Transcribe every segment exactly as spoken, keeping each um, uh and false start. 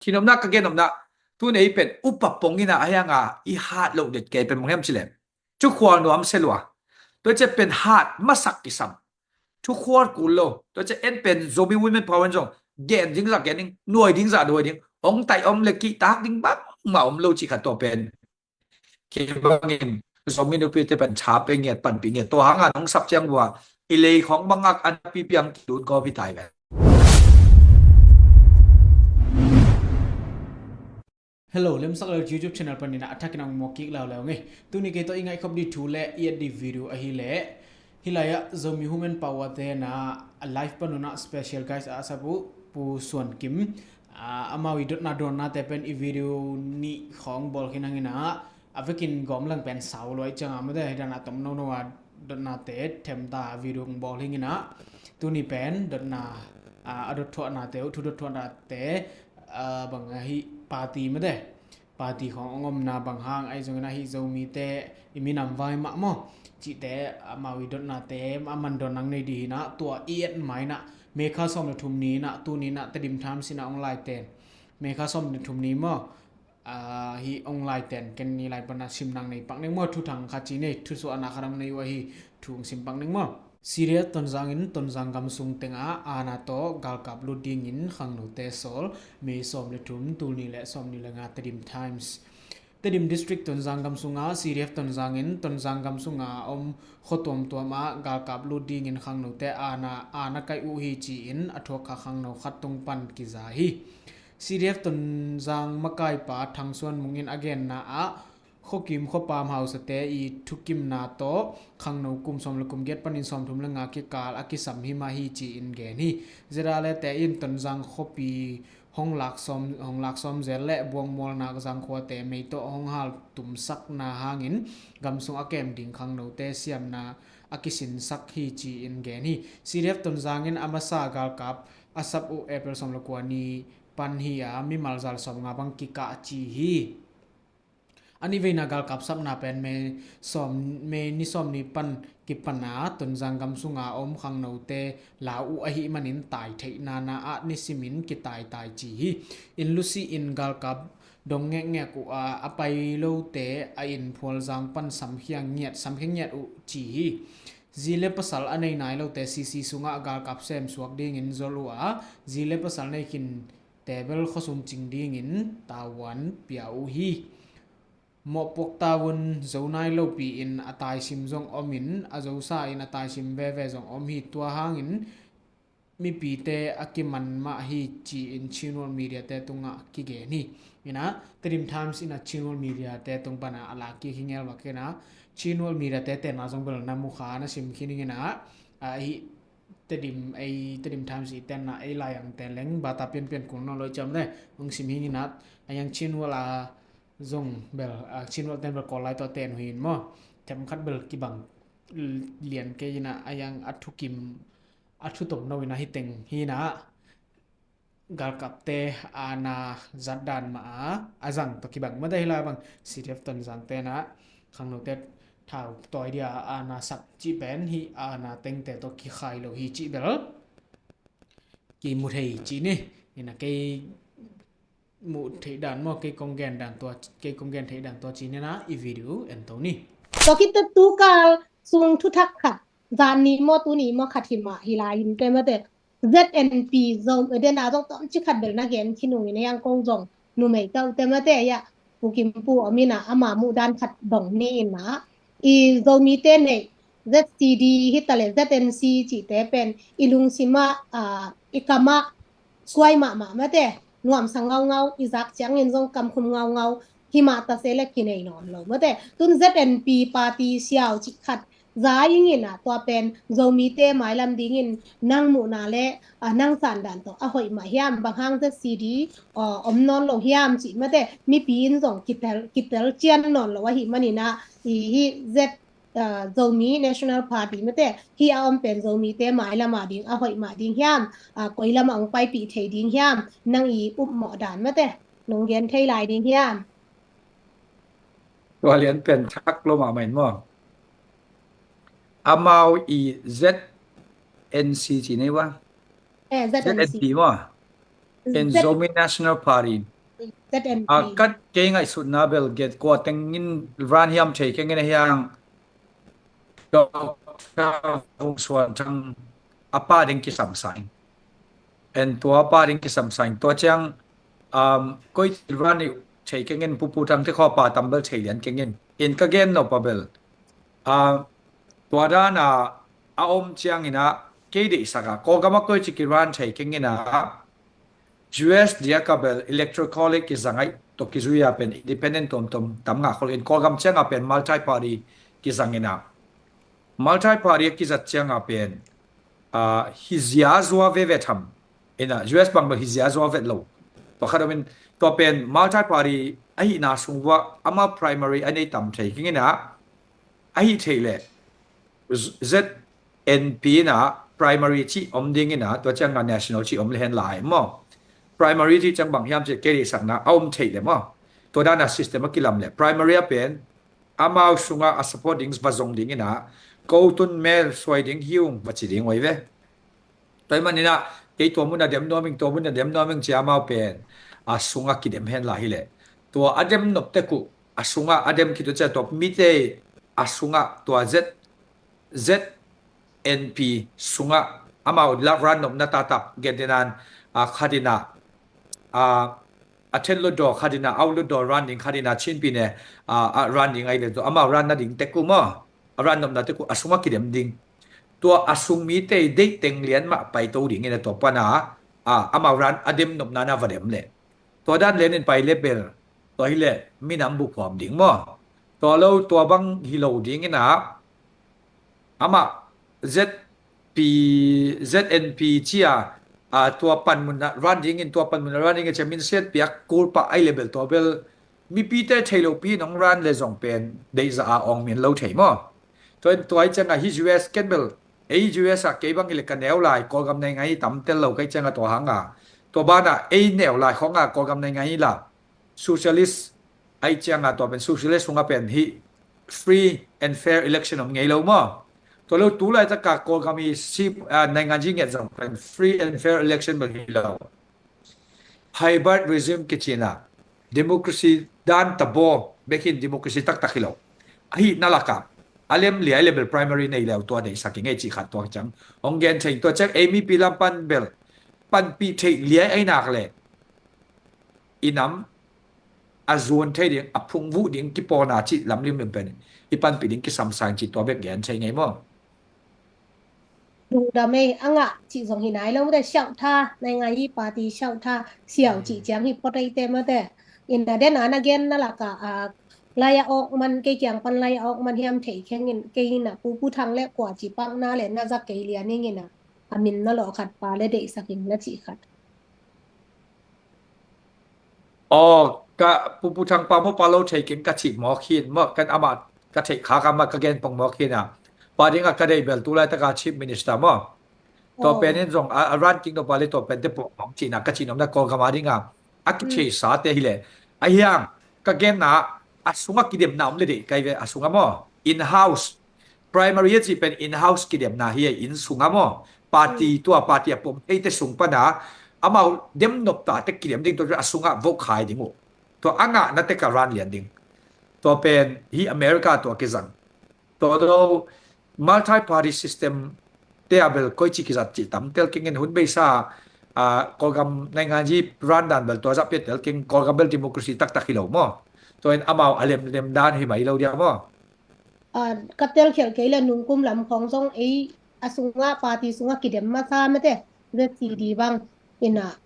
Thinopna ka gen nopna, tuni ei pen upa pong ina a hianga i hat loh det kei pen bang hiam cileh, thukhual nuam se lua. Tua ciah pen hat masak kisam. Thukhual kul lo. Tua ciah en pen Zomi Women Power in zong gen ding zah gen ding, nuai ding zah nuai ding, ong tai om le kihtak ding bangmah om lo cih khat tua pen. Kei bangin Zomi nupite pen tha pe ngiat, panpih ngiat, tua hanga nong sap ciang lua i lei khong bangak an pipiang kilut gawp hi tai ve. Hello, Lemsak Lel YouTube channel panin a thakin a ong mawk kik lauleu ngei. Tuni kei tawh i ngaihkhop dih thu le i et dih video ahileh, hih lai-ah Zomi Women Power te na a live panun ah special guest a sap uh Pu Suan Kim, a, amau i dotna dawnnate pen i video nih khawng bawl khin hangin ah, a vekin gawm lang pen sau luai cianga mate, hih dan a tom nono a dotnate themta a video kong bawl hingin ah, tuni pen dotna, a, a dotthuahnate uh, thu dotthuahnate, a, bang ahi party mate, party khawng ong omna bang hang ahi zongin ahi Zomite i minam vai mah maw cihte amau i dotnate a man dawn nang nei dih hinah tua i et mainah May kha sawm le thum ni inah tuni inah Tedim Times inah ong laiten. May kha sawm le thum ni maw, a, hi ong laiten ken ni lai pana sim nang nei pak ning maw, thuthang kha ci nei, thusuahna kha dam nei uh ahi thu ong sim pak ning maw. CDF Tonzang in Tonzang gamsung tengah aana tawh galkap lut dingin khangnote sawl, May sawm le thum, tul nih le sawm nih le nga. Tedim Times. Tedim District Tonzang gamsungah CDF Tonzang in Tonzang gamsunga om khua tuamtuamah galkap lut dingin khangnote aana, aana kaih uh hi ci-in a thuak kha khangno khat tung pan kiza hi. CDF Tonzang makaipa Thang Suan Mung in a genna ah khuakim khuapam hausate i thukimna tawh khangno kum sawm le kum giat panin sawm thum le nga kikal a kisam hi mah hi ci-in gen hi. ZRA te in Tonzang khuapi hong lak sawm, hong lak sawm zel le buangmualna zangkhuate mei tawh hong hal tumsakna hangin gamsung a kem ding khangnote siamna a kisinsak hi ci-in gen hi. CDF Tonzang in a masa galkap a sap uh April sawm le kua ni pan hi a mimal zal sawm nga bang kikah ci hi. A nih veina galkap sapna pen May sawm, May ni sawm ni pan kipana Tonzang gamsunga om khangnote lau uh ahih manin tai theihna na ah nisimin kitaitai ci hi. Inn lusih in galkap dong ngekngek uh a, a pai lote a inn phualzang pan samkhia ngiat, samkhia ngiat uh ci hi. Zi le pasal a nei nai lote CC sungah galkap sem suak dingin zol uh a, zi le pasal nei khin te bel khuasung cing dingin tavuan pia uh hi. Mawhpuak tavuan zo nai lopi in a taisim zong om in a zosa in a taisim veve zong om hi. Tua hangin mipite a kiman mah hi ci-in Chin World Media te tungah kigen hi. Inah Tedim Times inah Chin World Media te tung pana a lak kik hi ngel vak inah Chin World Media te tenna zong bel na mukha na sim khin inah, a, hi Tedim, ei Tedim Times i tenna ei lai ang ten leng bata pianpian kul nawn lo i ciam le hong sim hi nginat a yang Chin World a zong bel, a, Chin World ten bel kawl lai tawh ten uh hi in maw. Themkhat bel kibang lian kei inah a yang a thukim a thutom no inah hi teng hi inah galkapte aana zat dan mah a, a zang tawh kibang mah dai hi lai bang CDF Tonzang tenah khangnote thau tawi dia aana sak cih pen hi aana tengte tawh kikhai lo hi cih bel kimu thei cih ni. Inah kei muh theih dan maw, kei kong gen dan tua, kei kong gen theih dan tua cih ni inah i video en to ni. Tua khit teh tukal sung thuthak khat, zan ni maw, tuni maw khat hi mah hi lai in te mate. ZNP zong, dena zong tom ci khat bel na gen khin ung in a yang kong zong numei ka ute mate a, Pu Kim Pu om inah ama muh dan khat dong ni inah. I Zomite nei ZCD hi ta le ZNC cihte pen i lungsimah, a, i kamah suai mahmah mate. Nuamsa ngaungau, i zak ciangin zong kamkhum ngaungau, hi mah ta se le kinei nawn lo mate. Tun ZNP party siau cih khat za ing inah tua pen Zomite mailam dingin nang muhna le, a, nang sandan tawh a hoih mah hiam, bang hang ZCD, a, om nawn lo hiam cih mate, mipi in zong kitel, kitel cian nawn lo ahih maninah i hi Z, a, Zomi National Party mate, hi a om pen Zomite mailam a ding a hoih mah ding hiam, a, koi lam a ong paipih thei ding hiam, nang i upmawh dan mate, nong gen thei lai ding hiam? Tua lian pen thak lo mahmah in maw. Amau i ZNC ci nei ua. Eh, ZNC. ZNP maw. En Zomi National Party. A, kat kei ngaihsutna bel get kua tengin ran hiam thei keng in a hiang Doctor Vung Suan Thang a pa ding kisam sa ing. En tua pa ding kisam sa ing. Tua ciang, um, koi ran i thei keng in Pu Pu Thang te khaw pa tam bel thei lian keng in. In ka gen nop a bel. A, tua dan a, a om ciang in a, kei deihsak a, Kawlgam a koi ci kiran thei keng in a, U S diak a bel Electoral College kizang ai, tua kizui a pen independent tuamtuam tam ngah khol in, Kawlgam ciang a pen multi party kizang in a. Multi party a kizat ciang a pen, a, hi zia zua veve tham. In a, U S bang bel hi zia zua vet lo. Tua khat om in, tua pen multi party ahihna sung vua, ama primary a nei tam thei keng in a, ahi thei leh Z N P in a primary ci om ding in a, tua ciang a national ci om le hen lai maw. Primary ci ciang bang hiam ci kei deihsakna a om thei le maw. Tua dan a system a kilam le. Primary a pen, amau sung a a support ding va zong ding in a, ko tun mel suai ding hi ung va ci ding ua hi ve. Tua hi man in a, kei tua mun a dem nuam ing, tua mun a dem nuam ing ci amau pen, a sung a kidem hen lai hi le. Tua a dem nop tek uh, a sung a a dem khit uh ci a tua mite a sung a tua Z, Z N P sung a amau lak ran nopna taktak gen ding in a, khat in a, a, a Then Hlutdaw khat in a, Aut Hlutdaw ran ding khat in a, Chin Pyine, a, a ran ding ai le tua, amau ran na ding tek uh maw, a ran nopna tek uh, a sung a kidem ding. Tua a sung mite deih teng lian mah paito ding in a tua pan a, a, amau ran a dem nopna na va dem le. Tua dan lian in pai le bel, tua hi le minam buphuam ding maw. Tua lo, tua bang hi lo ding in a, amah Z P, Z N P ci a, a, tua panmun a ran ding in, tua panmun a ran ding in ci a min siat piak kul pah ai le bel tua bel, mipite thei lo pi nong ran le zong pen, deih za a ong min lo thei maw. Tua in tua hi ciang a hi U S ken bel, ei U S a kei bang hi le ka neu lai, Kawlgam nei ngai tam tel lo kei ciang a tua hang a. Tua ban a ei neu lai khong a Kawlgam nei ngai la. Socialist ai ciang a tua pen socialist sung a pen hi free and fair election om ngei lo maw. Tua lo tu laitak a Kawlgam hi si, a, naingan ji ngiat zong pen free and fair election bel hi lo. Hybrid regime kici in a, democracy dan tabaw bek in democracy taktak hi lo. Ahi na lak a, a lem liai le bel primary nei leu tua deihsak i ngei cih khat tua ciang. Ong gen thei tua ciang ei mipi lam pan bel, panpih thei liai ai nak le. I nam a zuan thei ding, a phungvuh ding kipawlna cih lam limlim pen i panpih ding kisam sa ing cih tua bek gen thei ngei maw. Lungdam ei, a ngah cih zong hi nai lo, mate siauh tha, naingan hi party siauh tha, siau cih ciang hi phot ei te mate. In a den a na gen na lak a, a, lai a awk man, kei kiang pan lai a awk man hiam thei keng in, kei in a Pu Pu Thang le kua ci pakna le na za kei lian ing in a, a min na lawh khat pa le deihsak in na cih khat. Aw, ka Pu Pu Thang pa maw pa lo thei keng ka cih mawk hi in maw, kan amah ka theih khak amah ka gen pong mawk hi in a. Pa ding a ka deih bel tu laitak a Chief Minister maw. Tua pen in zong a, a ran kik nop a le tua pen te pawh hong cihna ka cih nopna Kawlgam a ding a, a kithei sa te hi le. A hiang, ka genna a sung a kidemna om le deih kai ve a sung a maw. In house, primary a cih pen in-house kidemna hi a, inn sung a maw. Party tua, party a pom theite sung pan a, amau dem nop ta te kidem ding tua a sung a vote khai ding uh. Tua a ngahna te ka ran lian ding. Tua pen hi America tua kizang. Tua lo multi party system te a bel koi ci kizat ci tam tel keng in hun beisa, a, Kawlgam naingan ji ran dan bel tua zah pia tel keng, Kawlgam bel democracy taktak hi lo maw. Tua in amau a lemlem dan hi mai lo dia maw. A, ka telkhialh kei le nungkum lam khawng zong ei a sungah party sungah kidem masa mate, Z C D bang in a.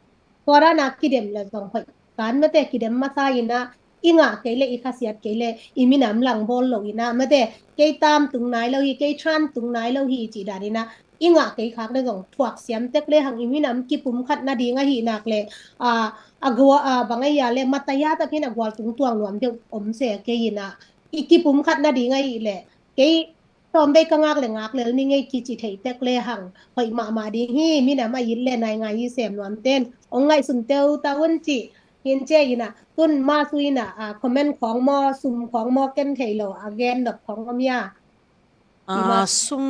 Tua dana kidem le zong hoih kan mate, kidem masa in a, i ngah kei le i khasiat kei le i minam langbawl lo in a mate, kei tam tung nai lo hi, kei than tung nai lo hi cih dan in a, i ngah kei khak le zong thuak siam tek le hang i minam kipum khat nading ahih nak le, a, a gua, a, bang a hia le mataya tak hi in a gual tung tuang nuam deuh om se kei in a, i kipum khat nading ahih leh kei sawm bei ka ngak le ngak lel ni ngei kici thei tek le hang hoih mahmah ding hi. Minam a it le naingan i sem nuam ten ong ngaihsun teutau un ci hi in, ci in a, tun ma su in a, a, comment khawng maw, sum khawng maw, ken thei lo a gen nop khawng om hia? Ah, sum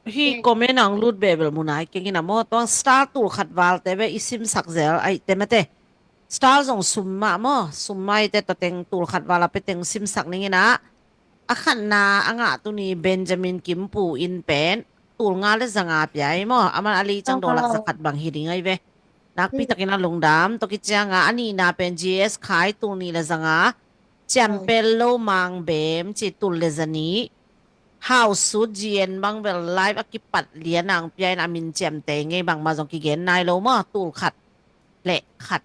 hi comment ang lut bebel munai keng ina maw, tuang star tul khat val te be i simsak zel ai te mate. Star zong sum mah maw, sum mah i te tua teng tul khat val a pe teng simsak ning ina. A khatna a ngah tuni Benjamin Kimpu in pen tul nga le zanga pia i maw, aman a li cang dollar zakhat bang hi ding ai ve. Nakpi takin a lungdam, tua kicianga a nihna pen G S Khai tul ni le zanga, ciampel lo mang bem ci tul le zani. Hau sut G N bang bel live a kipat lian ang pia in a min ciamte ngei bangma zong kigen nai lo maw, tul khat le khat.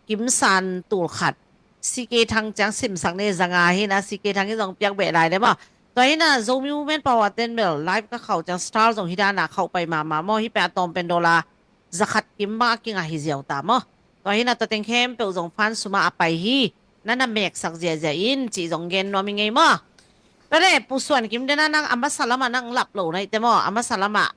Kimsan tul khat. C K Thang ciang simsak ne zanga hi na, C K Thang hi zong piak beh lai le maw. Tua hi na Zomi Women Power ten bel live ka khau ciang star zong hi dana khau pai mama maw, hi pe a tawm pen dollar zakhat kim bang a kinga hi ziau ta maw. Tua hi na tua teng khempeuh zong fan suma a pai hi. Na na meksak ziazia in ci zong gen nuam i ngei maw. Tua le Pu Suan Kim dena nang a masa lama nang lap lo na i te maw, a masa lama.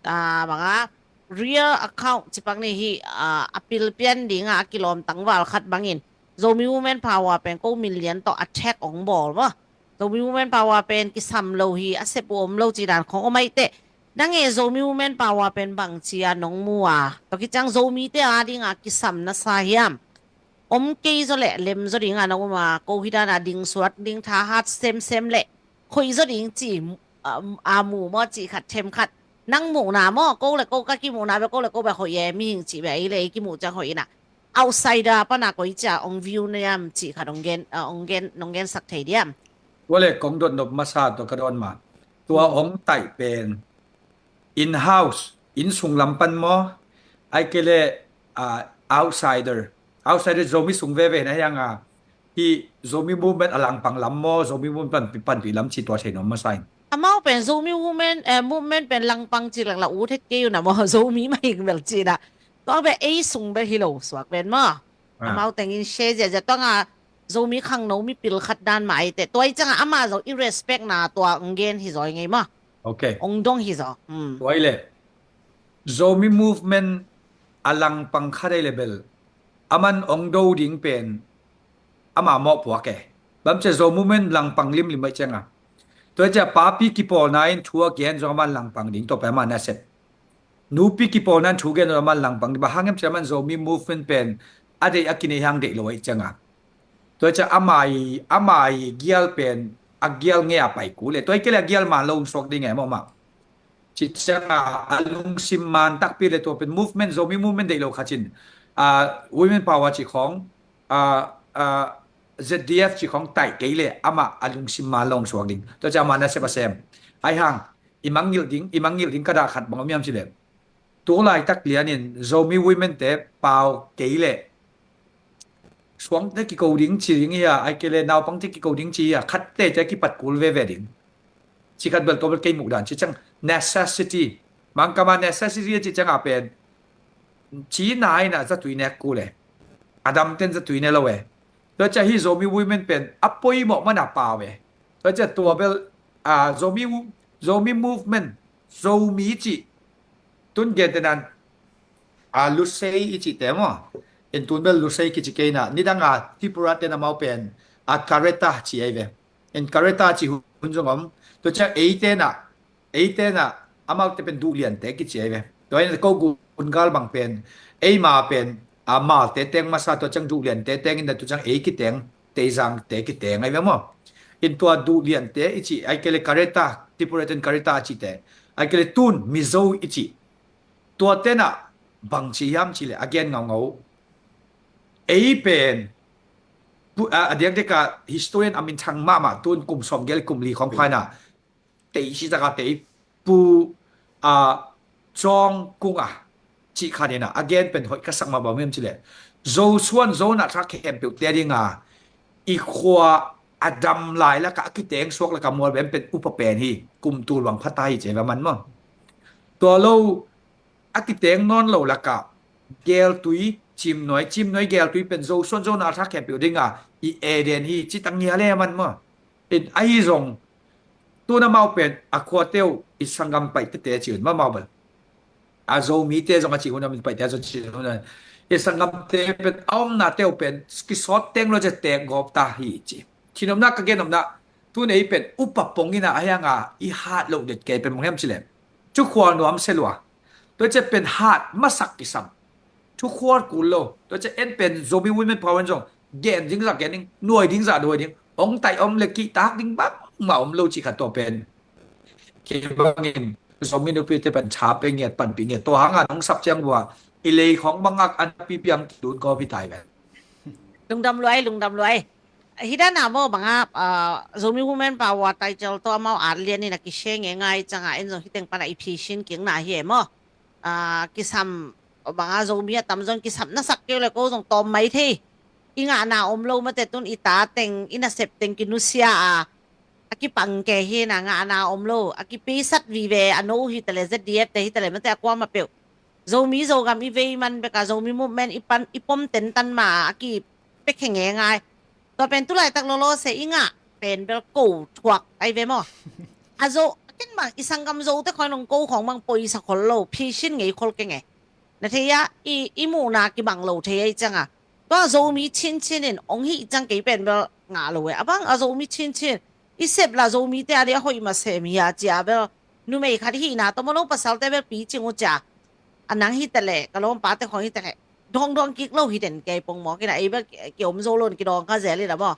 Ah, banga real account cipak ni hi, ah, a pilpian dinga a kilawm tangval khat bangin Zomi Women Power pen ko million tawh attack ong bawl maw. Zomi Women Power pen kisam lo hi, a sep uh om lo ci dan khong om ai te. Nang e Zomi Women Power pen bang cia nong mu a, tua kiciang Zomi te a dinga kisam na sa hiam? Om kei zaw le lem zaw dinga na um a, ko hi dana ding suat ding thahat semsem le khoi zaw ding ci, a, a mu maw ci khat them khat. Nang muhna maw, ko le ko ka kimuhna be, ko le ko be khoi e, mihing ci be i le i kimuh ciang khoi ina. Outsider pana koi cia ong view na yam ci khat ong gen, a, ong gen, nong gen sak thei diam. Tua le kong dot nop masa tua ka don ma. Tua ong tai pen in house, in sung lam pan maw, ai ke le, ah, outsider. Outsider Zomi sung veve na hiang a, hi Zomi movement a langpang lam maw, Zomi movement pan, pan pi lam ci tua thei nom masa in. Amau pen Zomi women, eh, movement pen langpang ci lang la u thet kei u na maw, Zomi ma hing bel ci na. Tua be ei sung be hi lo suak pen maw. Amau tengin share zia zia tua nga Zomi khangno mi pil khat dan ma ai te. Tua i cianga ama zong i respect na tua ong gen hi zaw i ngei maw. Ok. Ong dong hi zaw. Tua i le Zomi movement a langpang khat ai le bel aman ong do ding pen ama mawh puak e. Bam cia Zomi movement langpang limlim ai cianga. Tua cia papi kipawlna in thu a gen zong aman langpang ding tua pen aman a sep. Nupi kipawlna in thu gen zong aman langpang ding. Bang hang em cia aman Zomi movement pen a deih a kinei hang deih lo ai cianga. Tua cia amai, amai gial pen a gial nge a pai ku le. Tua i ke le a gial man lo suak ding e mawh mah. Ci cianga a lungsim man takpi le tua pen movement, Zomi movement deih lo khat cin. Ah, Women Power ci khong, ah, ah, Z D F ci khong tai kei le ama a lungsim man lo suak ding. Tua cia ama na sep a sem. Ai hang, i mangngilh ding, i mangngilh ding ka dah khat bang om hiam ci le. Tu laitak lianin Zomi women te pau kei le suangte kiko ding ci ding hi a, ai ke le naupangte kiko ding ci hi a, khatte te kipat kul veve ding. Ci khat bel tua bel kei muh dan ci ciang necessity. Mangkama necessity ci cianga pen ci na ina zatui nek kul e. A damten zatui ne lo e. Tua cia hi Zomi women pen a poimawh mana pau e. Tua cia tua bel, ah, Zomi, Zomi movement, Zomi ci. Tun gen te nan, ah, Lusei i ci te maw. In tun bel Lusei kici kei na. Nidanga Tripura te na mau pen, ah, Kareta ci ai ve. In Kareta ci hun zong om. Tua cia ei te na, ei te na, amau te pen Duhlian te kici ai ve. Tua in ko gun gal bang pen, ei ma pen, ah, Mal te teng masa tua ciang Duhlian te teng in na tua ciang ei kiteng, Teizang te kiteng ai ve maw. In tua Duhlian te i ci ai ke le Kareta, Tripura ten Kareta a ci te. Ai ke le tun Mizo i ci. Tua te na bang ci hiam ci le a gen ngaungau. Ei pen, pu-, a, a diak dek a historian a min thang mahmah tun kum sawm gel kum li khong phaina. Tei si taka tei pu, a, Cawng Kung a cih khan ina a gen pen hoih ka sak mah bang hiam ci le. Zo suan zo na thak khempeuh te dinga i khua a dam lai laka a kiteng suak laka mual bem pen upa pen hi, kum tul bang phata hi ce va man maw. Tua lo a kiteng nawn lo laka geltui, cimnuai, cimnuai geltui pen zo suan zo na thak khempeuh dinga i Eden hi, ci tang hi a le man maw. In ahi zong, tuna mau pen a khuate uh i sanggam paih tete ci un, mamau bel. A Zomite zong a ci hun a min paih te zong ci hun a. I sanggamte pen a omnate uh pen kisawt teng lo ce tek gawp ta hi ci. Thinopna ka genopna, Tun ei pen upa pong ina a hianga i hat loh det kei pen mong hiam cileh. Thukhual nuam se lua. Tua ciah pen hat masak kisam. Thukhual kul lo. Tua ciah en pen Zomi Women Power in zong gen ding zah gen ding, nuai ding zah nuai ding, ong tai om le kihtak ding bangmah om lo cih khat tua pen. Kei bangin Zomi nupite pen tha pe ngiat, panpih ngiat, tua hanga nong sap ciang vua i lei khong mangak an pipiang dun kawpi tai ven. Lungdam luai, lungdam luai. Hidana maw banga, ah, Zomi Women Power title tawh amau at lianin a kisia ngeingai cianga en zong hiteng pana i phisin kikna hi e maw. Ah, kisam banga Zomi a tamzon kisam nasak keu le ko zong tawm mai thei. I ngahna om lo mate tun i ta teng, i nasep teng kinusia a, a kipang ke hina ngahna om lo, a kipisat vive a no hitale Z D F te hitale mate a kuama peuh. Zomi Zogam i vei man beka Zomi movement i pan, i pom tentan ma a kipekhe ngeingai. Tua pen tulaitak lolo se i ngah pen bel ko thuak ai ve maw. A zo, a ken bang i sanggam zo te khoi nong ko khong bang poisa khol lo, phisin ngei khol kenge. Na thei a, i, i muhna kibang lo thei ai cianga. Tua Zomi chinchin in ong hih ciang kei pen bel ngah lo e. A bang a Zomi chinchin i sep la Zomite a dia hoih ma sem hi a cia bel numei khat hihna tawh maw lo pasalte bel picing uh cia. A nang hitale, ka lawmpate khong hitale. Dawngdawng kik lo hiten kei pong maw kina ei bel ki, ki om zo lo in kidawng kha zel hi la maw.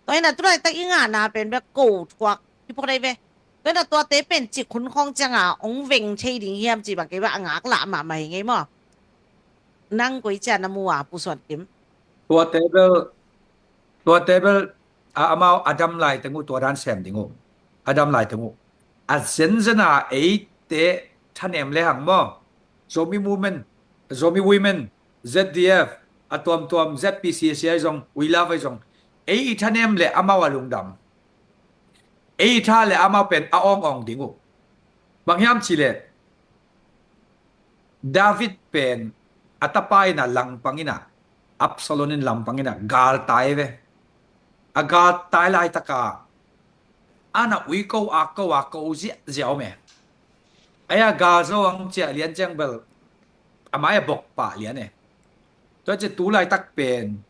Tua hina tulaitak i ngahna pen bel ko thuak hi phot ai ve. Tua hina tuate pen cik hun khong cianga ong veng thei ding hiam ci bang kei bel a ngak lah mahmah hi ngei maw. Nang koi cia na mu a Pu Suan Kim. Tuate bel, tuate bel a, amau a dam lai teng uh tua dan sem ding uh. A dam lai teng uh. A zenzen a eite thanem le hang maw. Zomi Women, Zomi Women, Z D F, a tuamtuam Z P C C ai zong, We Love ai zong. Ei i thanem le amau a lungdam. Ei i tha le amau pen a awngawng ding uh. Bang hiam cileh. David pen a tapa ina langpang ina Absalom in langpang ina galtai ve. A galtai laitaka ana ui ko a ko a ko ziahziah om e. Aia gal zo ang ciah lian ciang bel a mai a bok pah lian e. Tua ciah tu laitak pen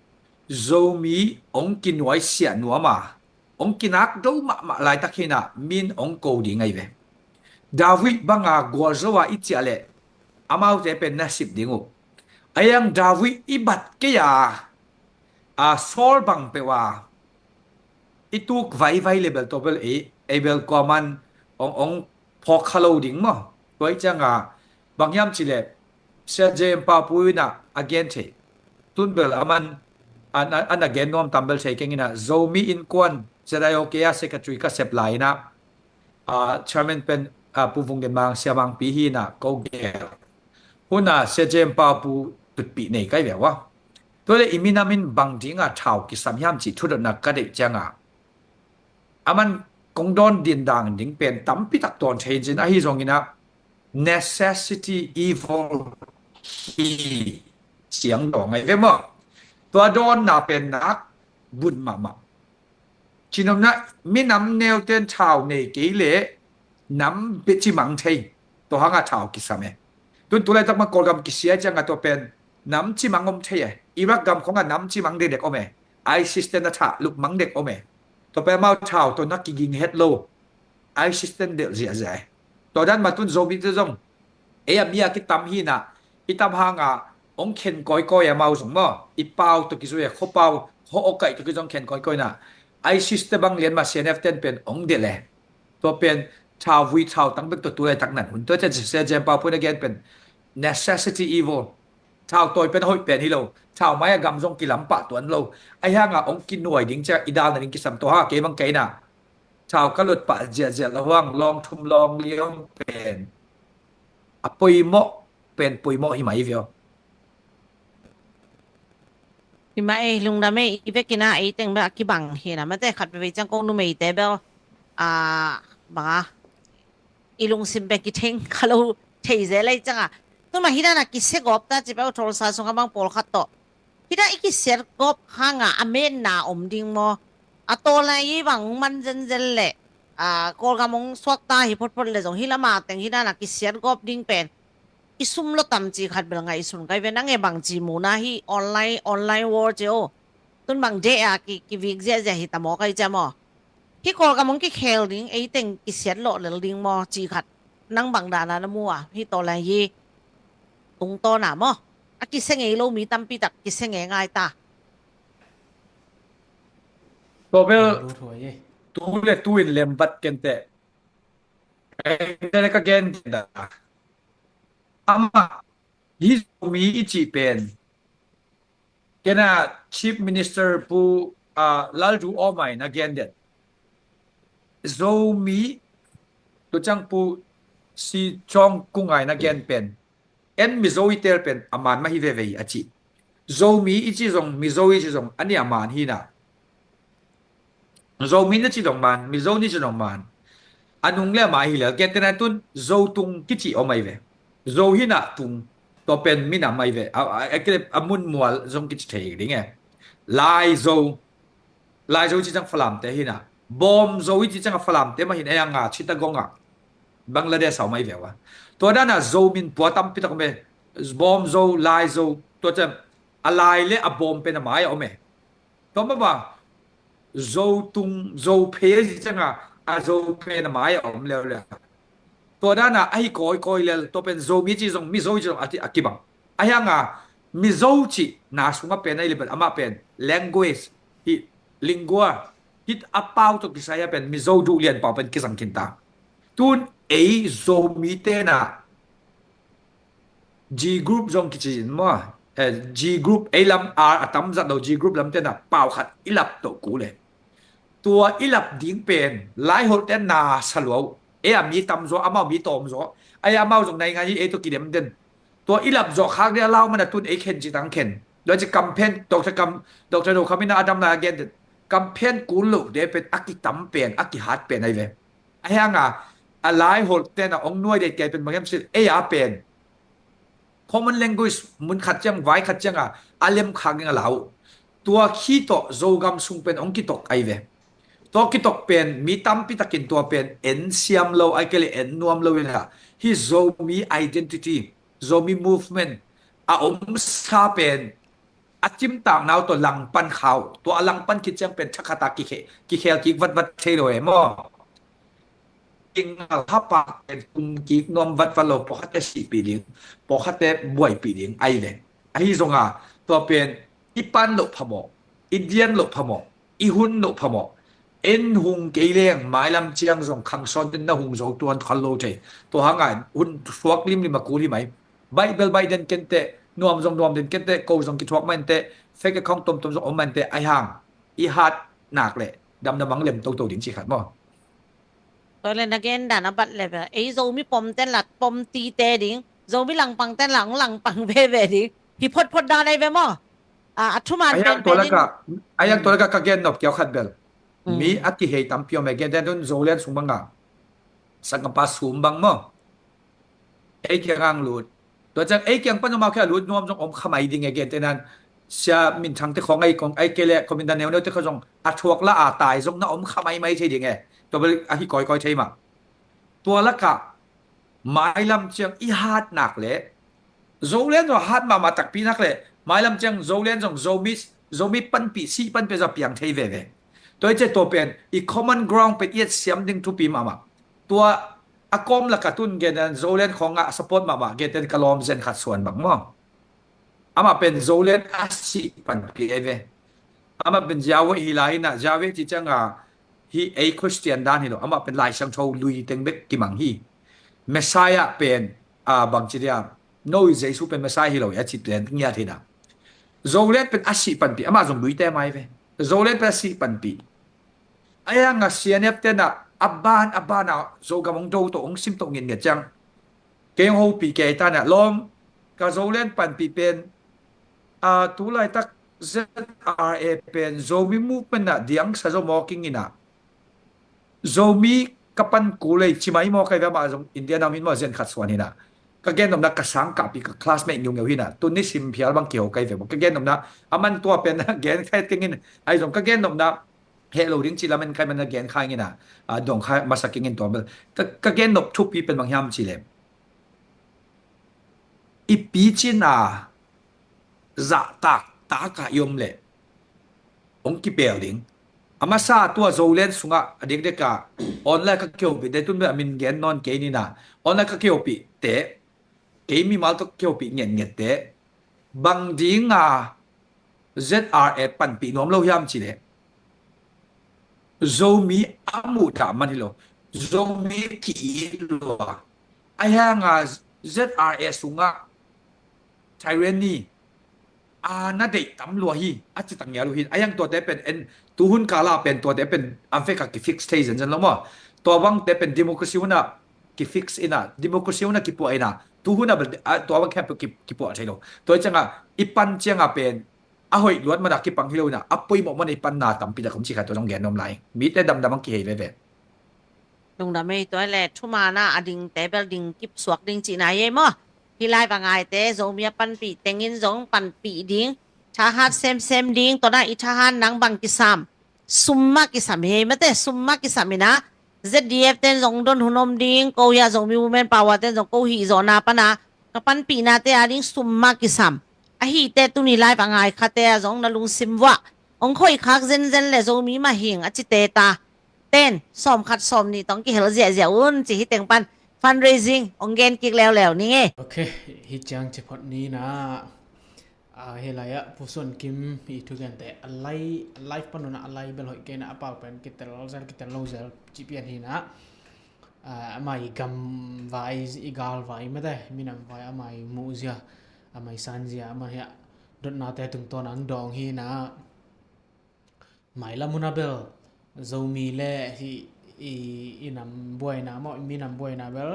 Zomi ong kinuai siah nuam a ong kinak do mahmah laitak hinah min ong ko ding ahi ve. David banga gualzo a i ciah leh amaute pen na sip ding uh. Aiang David i bat kei a, a Saul bang peuh a i tuk vaivai le bel tawh bel ei, ei bel kuaman ong, ong phawk kha lo ding maw. Tua i cianga bang hiam cileh Sia Jem Pau Pu inah a gen thei. Tun bel aman an, an, an a gen nuam tam bel thei keng inah Zomi Innkuan Z I O K a secretary ka sep lai inah a chairman pen a Pu Vung Gen Mang Sia Mang Pi hi inah ko gel. Huna Sia Jem Pau Pu tutpih nei kai ve ua. Tua le i minam in bang dinga thau kisam hiam cih thudotna ka deih cianga aman kong dawn din dang ding pen tampi tak dawn thei in cin ahi zongin ah necessity evil hi ciang dawng ahi ve maw? Tua dawnna pen nak bun mahmah. Cinomna minam neute'n thau nei kei leh nam bia cimang thei. Tua hanga thau kisam e. Tun tulaitak ma Kawlgam kisia cianga tua pen nam cimang om thei e. Iraq gam khonga nam cimang dekdek om e. ISIS te na thah lupmang dek om e. Tua pen amau thau tawh na kiging het lo. ISIS ten delh ziahziah e. Tua dan matun Zomite zong ei a mi a kitam hinah i tam hanga ong khen kawikawi amau zong maw? I pau tawh kizui a khuapau khuaawkaih tawh kizong khen kawikawi na. ISIS te bang lian ma CNF ten pen ong delh e. Tua pen thau vui thau tang bek tawh tulaitak nan hun tua cian Sia Jem Pau Pu in a gen pen necessity evil. Thau tawi pen a hoih pen hi lo. Thau mai a gam zong kilam pah tuan lo. Ahi hanga ong kinuai ding cia i dalna ding kisam tua ha kei bang kei na. Thau ka lut pah ziahziah lo hang lawng thum lawng li om pen a poimawh pen poimawh hi mai viau. Hi mah ei lungdam ei i vekin a ei teng bel a kibang hi na mate khat veve ciang ko numeite bel a banga i lungsim bek i theng kha lo thei zel ei cianga. Tuma hi dana kisia gawp ta ci bel tholsa sunga bang pawlkhat tawh hida i kisiat gawp hanga a menna om ding maw? A tawlna i bang man zenzen le a Kawlgam ong suakta hi photphot le zong hi lama teng hi dana kisiat gawp ding pen i sum lo tam ci khat bel ngai i sun kai ve nange bang ci muna hi online online war ci o. Tun bang deh a ki, kivik ziahziah hi ta maw kai cia maw? Hih Kawlgam hong kikhel ding, ei teng kisiat lawh lel ding maw, cih khat nang bang dana na mu a, hih tawlai hi tungtawna maw? A kisia ngei lo mi tampi tak kisia ngei ngai ta. Tua bel tu le tu in lembat kenteh. Ei te ka gen kenda. Amah hi Zomi i cih pen kena Chief Minister Pu, ah, Lalduhoma in a gen den. Zomi tu ciang Pu Si Cawng Kung in a gen pen, en Mizo i tel pen a man mah hi veve hi a ci. Zomi i ci zong, Mizo i ci zong, a nih a man hi na. Zomi na ci zong man, Mizo na ci zong man. A nung le a mai hi lel, gentehna tun Zotung kici om ahi ve. Zo hi na tung, tua pen minam ahi ve. A, a, a, a mun mual zong kici thei ding e. Laizo, Laizo ci ciang Falamte hi na. Bawmzo i ci ciang a Falamte mah hi na, a nga Chittagong a Bangladesh a om ahi ve ua. Tua dana Zo min pua tampi tak om e. Bawmzo, Laizo, tua ciang a Lai le a Bawm pen a mai a om e. Tua mah bang Zotung, Zophei a ci cianga a Zo pen a mai a om leuleu. Tua dana ahi kawikawi lel, tua pen Zomi ci zong, Mizo ci zong a ti, a kibang. Ahi hanga Mizo cih na sunga pen ahi le pen amah pen language, hi lingua, hi a pau tawh kisai a pen Mizo duh lian pau pen kizang khin ta. Tun ei Zomi tena G group zong kici in maw? Eh, G group, ei lam a, a tam zat lo G group lam tena pau khat i lap toh kul e. Tua i lap ding pen Laiholhte na sa lua uh. Ei a mi tam zaw, amau mi tawm zaw. Ei amau zong naingan hi, ei tawh kidem den. Tua i lap zawh khak ding a lau man a tun ei khen ci tang khen. Tua ci campaign, Doctor Kam, Doctor Do Kham in a dam lai a gen den. Campaign kul lo de pen a kitam pen, a kihat pen ahi ve. Ahi hanga a Laiholh tena ong nuai dei kei pen bang hiam cih leh ei a pen common language mun khat ciang, vai khat cianga a lem khak ding a lau. Tua khi tawh Zogam sung pen ong kitok ahi ve. Tua kitok pen mi tampi takin tua pen en siam lo, ahi kei leh en nuam lo in a, hi Zomi identity, Zomi movement a omsa pen a cimtak nau tawh langpan khau. Tua a langpan khit ciang pen thakhata kikhe-, kikhel kik vatvat thei lo e maw? Kingal hapa pen kum kik nuam vatvat lo, pawlkhatte sihpih ding, pawlkhatte buaipih ding ahi ve. Ahi zonga tua pen i pan loh phamawh, i dian loh phamawh, i hun loh phamawh. En hung kei leng mailam ciang zong khangsawn ten na hung zo tuan khal lo thei. Tua hanga hun suak limlim a kul hi mai. Baih bel baih den kenteh, nuam zong nuam den kenteh, ko zong kithuak mah inteh, fake account tomtom zong om mah inteh, ahi hang i hat nak leh damna mang lem toto ding ci khat maw? Tua le na gen dan a bat le bel ei Zomi pom ten la pom tite ding, Zomi langpang ten la hong langpang veve ding. Hi photphot dan ahi ve maw? A, a thuman pen pen in. Ahi hang tua laka ka gen nop kiau khat bel. Mi a kihei tampi om e, gen den tun Zoland sung banga sanggampa sum bang maw? Ei kiang ang lut. Tua ciang ei kiang pan amau kia lut nuam zong om kha mai ding e, gentehna Sia Min Thang te khong, ei kong, ei kei leh Commander Neu Neu te khong zong a thuak la a tai zong na om kha maimai thei ding e. Tua bel ahi kawikawi thei mah. Tua laka mailam ciang i hat nak leh Zoland zong hat mahmah takpi nak leh mailam ciang Zoland zong Zomi, Zomi panpih, sih panpih zong a piang thei veve. Tua i ciah tua pen i common ground pen i et siam ding thupi mahmah. Tua a kawm laka tun gen dan Zoland khawngah a support mahmah gen ten ka lawm Zen Khat Suan bang maw? Amah pen Zoland a sih panpih ahi ve. Amah pen Ziawe hi lai inah, Ziawe ci cianga hi ei Khristian dan hi lo. Amah pen Lai Siangtho lui teng bek kimang hi. Messiah pen, a, bangci dia, no i Jesu pen Messiah hi lo i a ci pen ngiat hi na. Zoland pen a sih panpih, amah zong luite mai ve. Zoland pen a sih panpih. Ahi hanga C N F tenah a ban a banah Zogam hong do to, hong sim to ngitnget ciang kei hong hopih kei tanah lawm, ka Zoland panpih pen, a, tulaitak Z R A pen Zomi movement ah diangsa zo mawk ing inah Zomi ka pan kul ei ci mai maw, kai ve, amah zong India nam hin maw, Zen Khat Suan hinah. Ka gennopna ka sangkahpih ka classmate ngeungeu hinah, tun ni sim phial bang kiho kai ve maw. Ka gennopna a man tua pen gen kha et keng in, ahi zong ka gennopna heh lo ding ci lamen kai man a gen kha ing inah, a, dong kha masa keng in tua bel. Ka, ka gennop thupi pen bang hiam ci lem, i picin a zahtak taka i om leh hong kipel ding. A masa tua Zoland sungah a dikdek a online ka kihopih te tun bel a min gen nawn kei nina, online ka kihopih te, kei mimal tawh kihopih ngetnget te bang dinga Z R A panpih nuam lo hiam cileh Zomi a muhdah man hi lo. Zomi ki-it lua. A hianga Z R A sungah tyranny a na deih tam lua hi a ci tak ngial uh hi. A hiang tuate pen en tuhun kala pen tuate pen an fek a kifix thei zenzen lo maw? Tua bangte pen democracy huna kifix ina, democracy huna kipuah ina, tuhuna tua bang khempeuh kipuah thei lo. Tua cianga i pan cianga pen a hoih luat mana kipang hi lo ina, a poimawh mana i panna tampi tak om ci kha tua zong gen nuam lai. Mite damdam ang kihei veve. Lungdam ei. Tua le thumana a ding te bel ding kip suak ding cihna ei maw? Hi lai va ngaite Zomi a panpih tengin zong panpih ding, thahat semsem ding. Tua na i thahat nang bang kisam? Sum mah kisam hi ei mate, sum mah kisam ina. Z D F ten zong don hun om ding, ko hia Zomi Women Power ten zong ko hih zawhna pana ka panpihnate a ding sum mah kisam. Ahite tuni lai va ngai khate a zong na lungsim vuah ong khoih khak zenzen le Zomi mah hing a cite ta ten sawm khat sawm nih tawng kihel ziahziah un ci hi teng pan fundraising ong gen kik leuleu ning e. Ok, hi ciang ci phot ni na. A, hi lai ah Pu Suan Kim i thugente a lai, a live panuna a lai bel hoih kei na a pau pen kitel zel kitel lo zel ci pian hi na. A, amah i gam vai, i gal vai mate, minam vai amah i muh zia, amah i san zia, amah hi a dotnate tungtawn ang dawng hi na. Mailam huna bel Zomi le hi i, i nam buaina maw, i minam buaina bel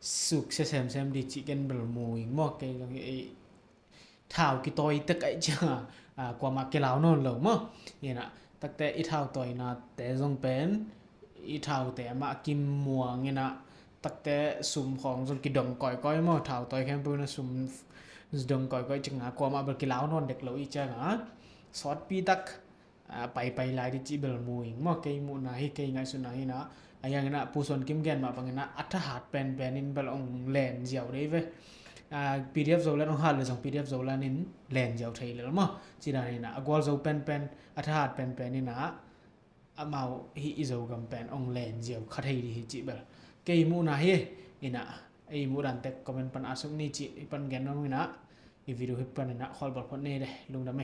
suk se semsem di ci ken bel mu ing maw, kei zong i thau kitawi tek aih cianga, a, kuamah kilau nawn lo maw? Ina takte i thau tawinate zong pen i thaute amah kimuang ina takte sum khawng zong kidong kawikawi maw? Thau tawi khempeuh ina sum dong kawikawi cianga kuamah bel kilau nawn dek lo i cianga sawtpi tak a, paipai lai di cih bel mu ing maw? Kei muhna hi, kei ngaihsutna hi na. A hiang ina Pu Suan Kim gen mah bang ina a thahat penpen in bel ong len ziau dei ve. A, P D F Zoland ong hat le zong P D F Zoland in len ziau thei lel maw? Ci dan ina a gualzo penpen, a thahat penpen ina amau hi i Zogam pen ong len ziau kha thei di hi cih bel kei muhna hi. Ina ei muh dan tek comment pan a suk ni cih i pan gen nong ina i video hi pan ina kholbal phot ni de. Lungdam e.